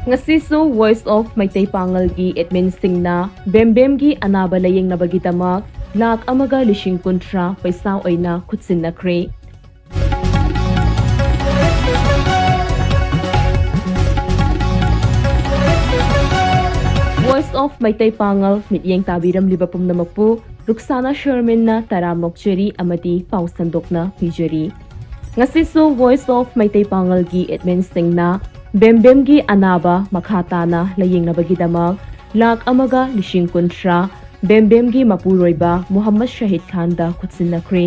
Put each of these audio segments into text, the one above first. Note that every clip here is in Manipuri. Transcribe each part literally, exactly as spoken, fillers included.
ꯉꯁꯤꯁꯨ Voice of ꯃꯩꯇꯩ ꯄꯥꯉꯜꯒꯤ ꯑꯦꯗꯃꯤꯟꯁꯤꯡꯅ ꯕꯦꯝꯕꯦꯝꯒꯤ ꯑꯅꯥꯕ ꯂꯥꯌꯦꯡꯅꯕꯒꯤꯗꯃꯛ ꯂꯥꯈ ꯑꯃꯒ ꯂꯤꯁꯤꯡ ꯀꯨꯟꯊ꯭ꯔꯥ ꯄꯩꯁꯥ ꯑꯣꯏꯅ ꯈꯨꯠꯁꯤꯟꯅꯈ꯭ꯔꯦ꯫ Voice of ꯃꯩꯇꯩ ꯄꯥꯉꯜ ꯃꯤꯠꯌꯦꯡ ꯇꯥꯕꯤꯔꯝꯂꯤꯕ ꯄꯨꯝꯅꯃꯛꯄꯨ ꯔꯨꯛꯁꯥꯅꯥ ꯁꯔꯃꯤꯟꯅ ꯇꯔꯥꯝꯅ ꯑꯣꯛꯆꯔꯤ ꯑꯃꯗꯤ ꯄꯥꯎ ꯁꯟꯗꯣꯛꯅ ꯄꯤꯖꯔꯤ꯫ ꯉꯁꯤꯁꯨ Voice of ꯃꯩꯇꯩ ꯄꯥꯉꯜꯒꯤ ꯑꯦꯗꯃꯤꯟꯁꯤꯡꯅ ꯕꯦꯝꯕꯦꯝꯒꯤ ꯑꯅꯥꯕ ꯃꯈꯥ ꯇꯥꯅ ꯂꯥꯌꯦꯡꯅꯕꯒꯤꯗꯃꯛ ꯂꯥꯈ ꯑꯃꯒ ꯂꯤꯁꯤꯡ ꯀꯨꯟꯊ꯭ꯔꯥ ꯕꯦꯝꯕꯦꯝꯒꯤ ꯃꯄꯨꯔꯣꯏꯕ ꯃꯨꯍꯝꯃꯗ ꯁꯍꯤꯗ ꯈꯥꯟꯗ ꯈꯨꯠꯁꯤꯟꯅꯈ꯭ꯔꯦ꯫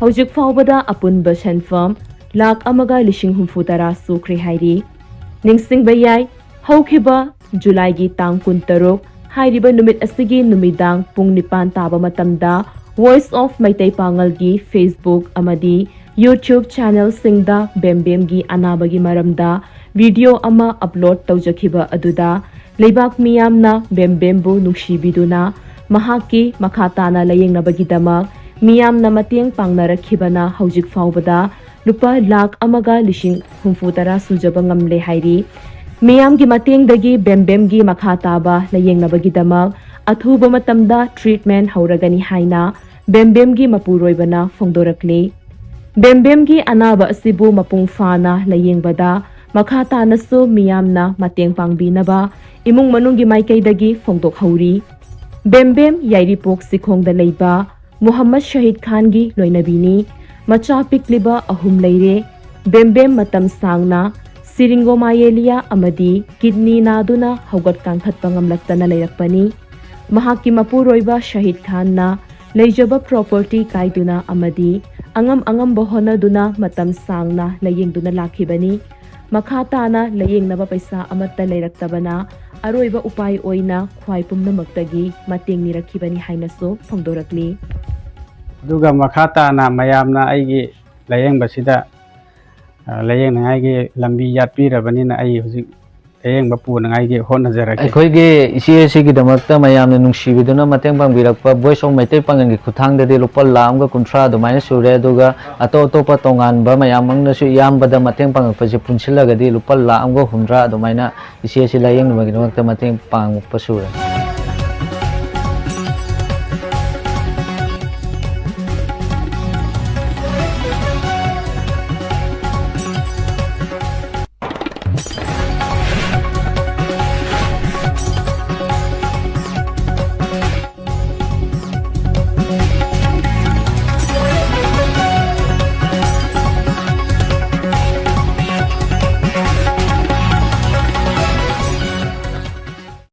ꯍꯧꯖꯤꯛ ꯐꯥꯎꯕꯗ ꯑꯄꯨꯟꯕ ꯁꯦꯟꯐꯝ ꯂꯥꯈ ꯑꯃꯒ ꯂꯤꯁꯤꯡ ꯍꯨꯝꯐꯨ ꯇꯔꯥ ꯁꯨꯈ꯭ꯔꯦ ꯍꯥꯏꯔꯤ꯫ ꯅꯤꯡꯁꯤꯡꯕ ꯌꯥꯏ, ꯍꯧꯈꯤꯕ ꯖꯨꯂꯥꯏꯒꯤ ꯇꯥꯡ ꯀꯨꯟꯇꯔꯨꯛ ꯍꯥꯏꯔꯤꯕ ꯅꯨꯃꯤꯠ ꯑꯁꯤꯒꯤ ꯅꯨꯃꯤꯗꯥꯡ ꯄꯨꯡ ꯅꯤꯄꯥꯟ ꯇꯥꯕ ꯃꯇꯝꯗ Voice of ꯃꯩꯇꯩ ꯄꯥꯉꯜꯒꯤ Facebook ꯑꯃꯗꯤ YouTube ꯆꯦꯅꯦꯜꯁꯤꯡꯗ ꯕꯦꯝꯕꯦꯝꯒꯤ ꯑꯅꯥꯕꯒꯤ ꯃꯔꯝꯗ ꯚꯤꯗꯤꯑꯣ ꯑꯃ ꯑꯞꯂꯣꯗ ꯇꯧꯖꯈꯤꯕ ꯑꯗꯨꯗ ꯂꯩꯕꯥꯛ ꯃꯤꯌꯥꯝꯅ ꯕꯦꯝꯕꯦꯝꯕꯨ ꯅꯨꯡꯁꯤꯕꯤꯗꯨꯅ ꯃꯍꯥꯛꯀꯤ ꯃꯈꯥ ꯇꯥꯅ ꯂꯥꯌꯦꯡꯅꯕꯒꯤꯗꯃꯛ ꯃꯤꯌꯥꯝꯅ ꯃꯇꯦꯡ ꯄꯥꯡꯅꯔꯛꯈꯤꯕꯅ ꯍꯧꯖꯤꯛ ꯐꯥꯎꯕꯗ ꯂꯨꯄꯥ ꯂꯥꯈ ꯑꯃꯒ ꯂꯤꯁꯤꯡ ꯍꯨꯝꯐꯨ ꯇꯔꯥ ꯁꯨꯖꯕ ꯉꯝꯂꯦ ꯍꯥꯏꯔꯤ꯫ ꯃꯤꯌꯥꯝꯒꯤ ꯃꯇꯦꯡꯗꯒꯤ ꯕꯦꯝꯕꯦꯝꯒꯤ ꯃꯈꯥ ꯇꯥꯕ ꯂꯥꯌꯦꯡꯅꯕꯒꯤꯗꯃꯛ ꯑꯊꯨꯕ ꯃꯇꯝꯗ ꯇ꯭ꯔꯤꯠꯃꯦꯟ ꯍꯧꯔꯒꯅꯤ ꯍꯥꯏꯅ ꯕꯦꯝꯕꯦꯝꯒꯤ ꯃꯄꯨꯔꯣꯏꯕꯅ ꯐꯣꯡꯗꯣꯔꯛꯂꯤ꯫ ꯕꯦꯝꯕꯦꯝꯒꯤ ꯑꯅꯥꯕ ꯑꯁꯤꯕꯨ ꯃꯄꯨꯡ ꯐꯥꯅ ꯂꯥꯌꯦꯡꯕꯗ ꯃꯈꯥ ꯇꯥꯅꯁꯨ ꯃꯤꯌꯥꯝꯅ ꯃꯇꯦꯡ ꯄꯥꯡꯕꯤꯅꯕ ꯏꯃꯨꯡ ꯃꯅꯨꯡꯒꯤ ꯃꯥꯏꯀꯩꯗꯒꯤ ꯐꯣꯡꯗꯣꯛꯍꯧꯔꯤ꯫ ꯕꯦꯝꯕꯦꯝ ꯌꯥꯏꯔꯤꯄꯣꯛ ꯆꯤꯈꯣꯡꯗ ꯂꯩꯕ ꯃꯨꯍꯝꯃꯗ ꯁꯍꯤꯗ ꯈꯥꯟꯒꯤ ꯂꯣꯏꯅꯕꯤꯅꯤ꯫ ꯃꯆꯥ ꯄꯤꯛꯂꯤꯕ ꯑꯍꯨꯝ ꯂꯩꯔꯦ꯫ ꯕꯦꯝꯕꯦꯝ ꯃꯇꯝ ꯁꯥꯡꯅ ꯁꯤꯔꯤꯡꯒꯣꯃꯥꯌꯦꯂꯤꯌꯥ ꯑꯃꯗꯤ ꯀꯤꯗꯅꯤ ꯅꯥꯗꯨꯅ ꯍꯧꯒꯠ ꯀꯥꯡꯈꯠꯄ ꯉꯝꯂꯛꯇꯅ ꯂꯩꯔꯛꯄꯅꯤ꯫ ꯃꯍꯥꯛꯀꯤ ꯃꯄꯨꯔꯣꯏꯕ ꯁꯍꯤꯗ ꯈꯥꯟꯅ ꯂꯩꯖꯕ ꯄ꯭ꯔꯣꯄꯔꯇꯤ ꯀꯥꯏꯗꯨꯅ ꯑꯃꯗꯤ ꯑꯉꯝ ꯑꯉꯝꯕ ꯍꯣꯠꯅꯗꯨꯅ ꯃꯇꯝ ꯁꯥꯡꯅ ꯂꯥꯌꯦꯡꯗꯨꯅ ꯂꯥꯛꯈꯤꯕꯅꯤ꯫ ꯃꯈꯥ ꯇꯥꯅ ꯂꯥꯌꯦꯡꯅꯕ ꯄꯩꯁꯥ ꯑꯃꯠꯇ ꯂꯩꯔꯛꯇꯕꯅ ꯑꯔꯣꯏꯕ ꯎꯄꯥꯏ ꯑꯣꯏꯅ ꯈ꯭ꯋꯥꯏ ꯄꯨꯝꯅꯃꯛꯇꯒꯤ ꯃꯇꯦꯡ ꯅꯤꯔꯛꯈꯤꯕꯅꯤ ꯍꯥꯏꯅꯁꯨ ꯐꯣꯡꯗꯣꯔꯛꯂꯤ꯫ ꯑꯗꯨꯒ ꯃꯈꯥ ꯇꯥꯅ ꯃꯌꯥꯝꯅ ꯑꯩꯒꯤ ꯂꯥꯌꯦꯡꯕꯁꯤꯗ, ꯑ, ꯂꯥꯌꯦꯡꯅꯉꯥꯏꯒꯤ ꯂꯝꯕꯤ ꯌꯥꯠꯄꯤꯔꯕꯅꯤꯅ ꯑꯩ ꯍꯧꯖꯤꯛ ꯑꯌꯦꯡꯕ ꯄꯨꯅꯉꯥꯏꯒꯤ ꯍꯣꯠꯅꯖꯔꯒꯦ꯫ ꯑꯩꯈꯣꯏꯒꯤ ꯏꯆꯦ ꯑꯁꯤꯒꯤꯗꯃꯛꯇ ꯃꯌꯥꯝꯅ ꯅꯨꯡꯁꯤꯕꯤꯗꯨꯅ ꯃꯇꯦꯡ ꯄꯥꯡꯕꯤꯔꯛꯄ Voice of ꯃꯩꯇꯩ ꯄꯥꯉꯜꯒꯤ ꯈꯨꯠꯊꯥꯡꯗꯗꯤ ꯂꯨꯄꯥ ꯂꯥꯈ ꯑꯃꯒ ꯀꯨꯟꯊ꯭ꯔꯥ ꯑꯗꯨꯃꯥꯏꯅ ꯁꯨꯔꯦ꯫ ꯑꯗꯨꯒ ꯑꯇꯣꯞ ꯑꯇꯣꯞꯄ ꯇꯣꯉꯥꯟꯕ ꯃꯌꯥꯝ ꯑꯃꯅꯁꯨ ꯏꯌꯥꯝꯕꯗ ꯃꯇꯦꯡ ꯄꯥꯡꯉꯛꯄꯁꯦ ꯄꯨꯟꯁꯤꯜꯂꯒꯗꯤ ꯂꯨꯄꯥ ꯂꯥꯈ ꯑꯃꯒ ꯍꯨꯝꯗ꯭ꯔꯥ ꯑꯗꯨꯃꯥꯏꯅ ꯏꯆꯦ ꯑꯁꯤ ꯂꯥꯏꯌꯦꯡꯅꯕꯒꯤꯗꯃꯛꯇ ꯃꯇꯦꯡ ꯄꯥꯡꯉꯛꯄ ꯁꯨꯔꯦ꯫